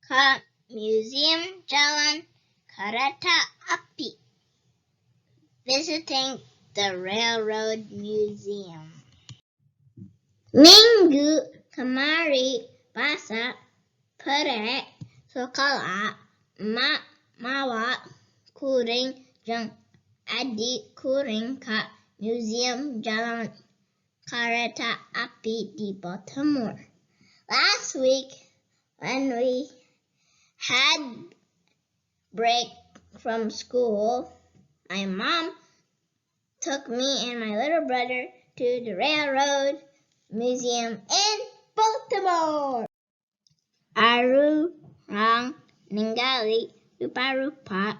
Ka Museum Jalan Kereta Api, visiting the Railroad Museum. Minggu kamari basa pere sekolah, Mak mawa kuring jeung adi kuring ka Museum Jalan Kereta Api di Baltimore. Last week, when we had break from school, my mom took me and my little brother to the Railroad Museum in Baltimore. Arurang ningali rupa-rupa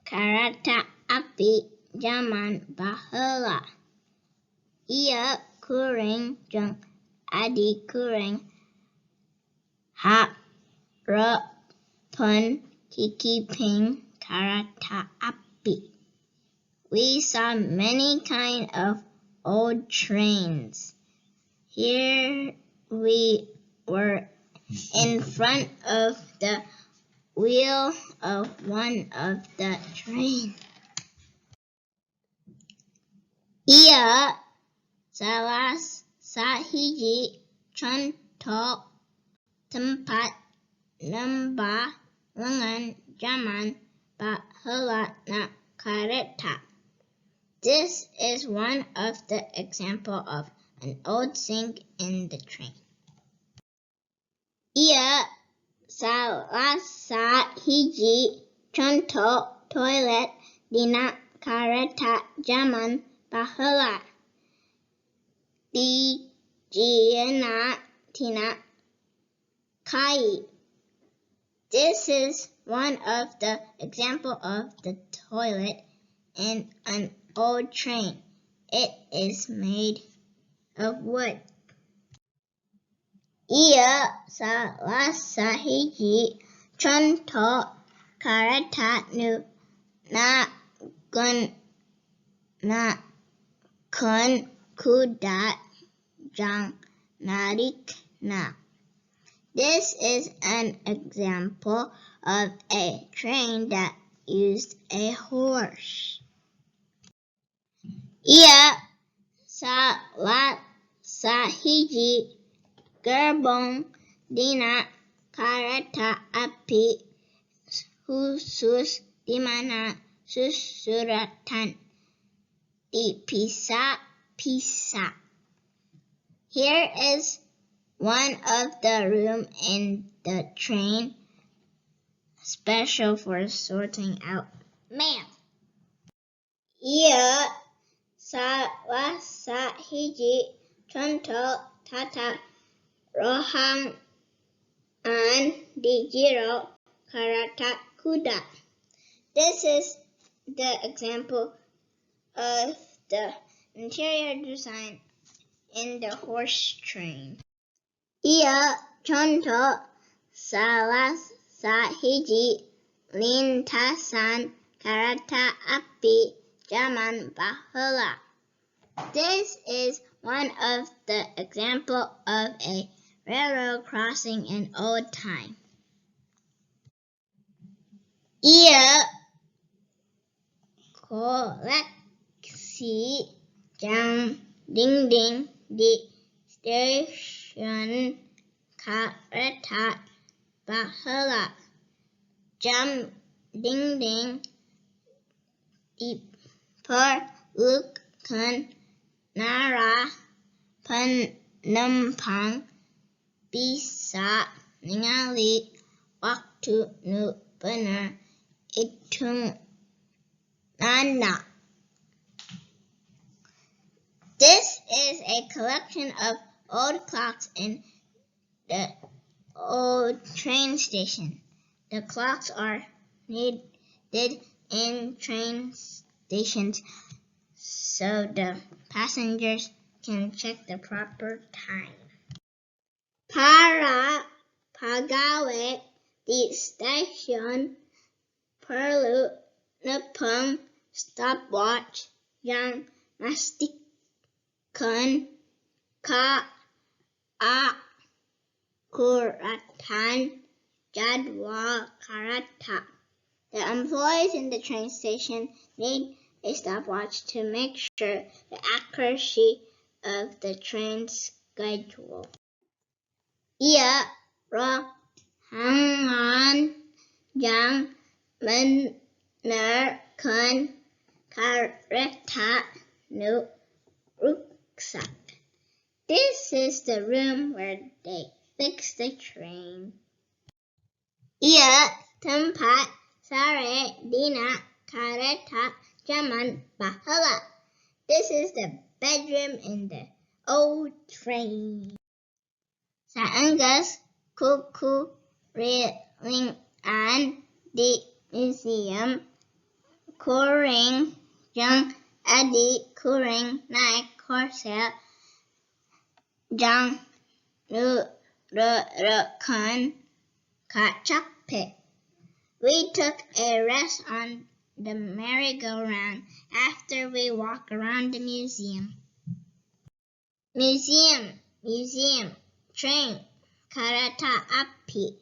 kareta api jaman baheula. Ieu kuring jeung adi kuring hareupkeun kikiping kareta api. We saw many kind of old trains. Here we were in front of the wheel of one of the trains. Ieu salah sahiji conto tempat nembah lengan jaman baheula na kareta. This is one of the example of an old sink in the train. Ieu salah sahiji conto toilet dina kareta jaman baheula. Dijieunna tina kai. This is one of the example of the toilet in an old train. It is made of wood. Ieu salah sahiji conto kareta nu ngagunakeun kuda jang narikna. This is an example of a train that used a horse. Ieu salah sahiji gerbong dina kareta api khusus dimana susuratan dipisah-pisah. Here is one of the room in the train special for sorting out mail. Ieu salah sahiji conto tata rohangan di jero kareta kuda. This is the example of the interior design in the horse train. Ieu conto salah sahiji lintasan kareta api jaman baheula. This is one of the example of a railroad crossing in old time. Ieu koleksi jam dinding di stasiun kareta baheula. Jam dinding diperlukeun ngarah penumpang bisa ningali waktu nu bener hitunganna. This is a collection of old clocks in the old train station. The clocks are needed in train stations so the passengers can check the proper time. Para pagawe di stasiun perlu nepeng stopwatch jang mastikeun kaakuratan Jadwal Karata. The employees in the train station need a stopwatch to make sure the accuracy of the train schedule. Ia ruangan yang menerken kareta nu rusak. This is the room where they fix the train. Ia tempat sare dina kareta jaman baheula. This is the bedroom in the old train. Saenggeus kukulilingan di museum kuring jeung adi kuring naek korsel jang nururekeun kacape. We took a rest on the merry-go-round after we walked around the museum. Museum, museum, train, kareta api,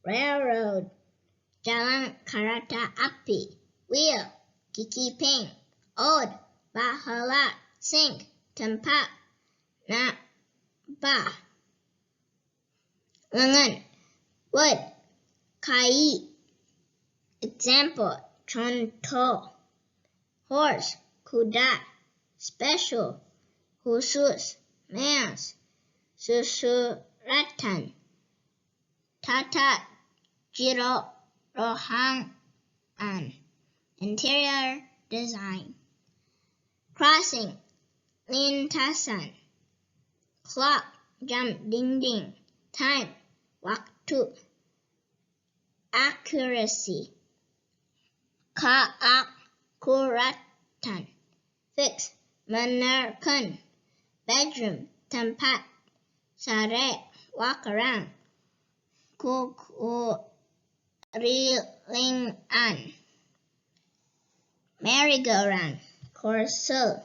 railroad, jalan kareta api, wheel, gigi ping, old, baheula, sink, tempat, na, ba, lengan, wood, kai, example, contoh, horse, kuda, special, khusus, mans, susuratan, tata jero ruangan, interior design, crossing, lintasan, clock, jam dinding, time, waktu, accuracy, keakuratan, fix, menerken, bedroom, tempat, sare, walk around, kukulilingan, merry-go-round, korsel.